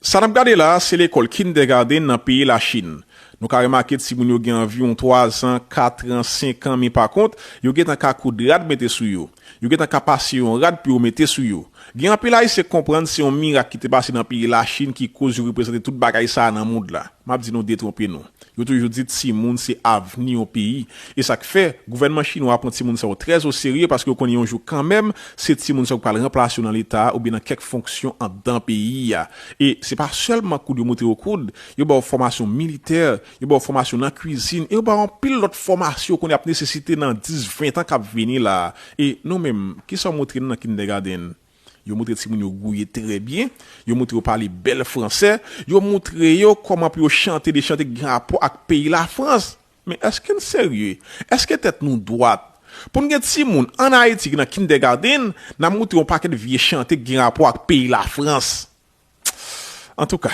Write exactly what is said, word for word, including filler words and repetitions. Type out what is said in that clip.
Sa n ap gade la a, se lekòl kindergarten nan peyi Lachin. Nou ka remake timoun yo gen anviwon twa zan, kat an, senk an, men pa kont, yo gentan ka koud rad mete sou yo. Yo gentan ka pase yon rad pou yo mete sou yo. Gen anpil Ayisyen k konprann se yon mirak ki te pase nan peyi Lachin ki koz yo reprezante tout bagay sa a nan mond la. M ap di nou detwonpe nou. Yo toujou di timoun se avni yon peyi. E sa k fè, gouvènman chinwa a pran timoun sa yo trè o serye paske yo konnen yon jou kanmenm, se timoun sa yo k pral ranplase yo nan Leta a oubyen nan kèk fonksyon anndan peyi a. E se pa sèlman koud yo montre yo koud, yo ba yo fòmasyon militè, yo ba yo fòmasyon nan kwizin, e yo ba yo anpil lòt fòmasyon yo konnen y ap nesesite nan dis, ven tan k ap vini la a. E nou menm, kisa yo montre nou nan kindergarten? Yo montre timoun yo gouye trè byen, yo montre yo pale bèl fransè, yo montre yo kòman pou yo chante de chante ki gen rapò ak peyi Lafrans. Men èske n serye? Èske tèt nou dwat? Pou n gen timoun ann Ayiti ki nan kindergarten, n ap montre yon pakèt vye chante ki gen rapò ak peyi Lafrans. Antouka,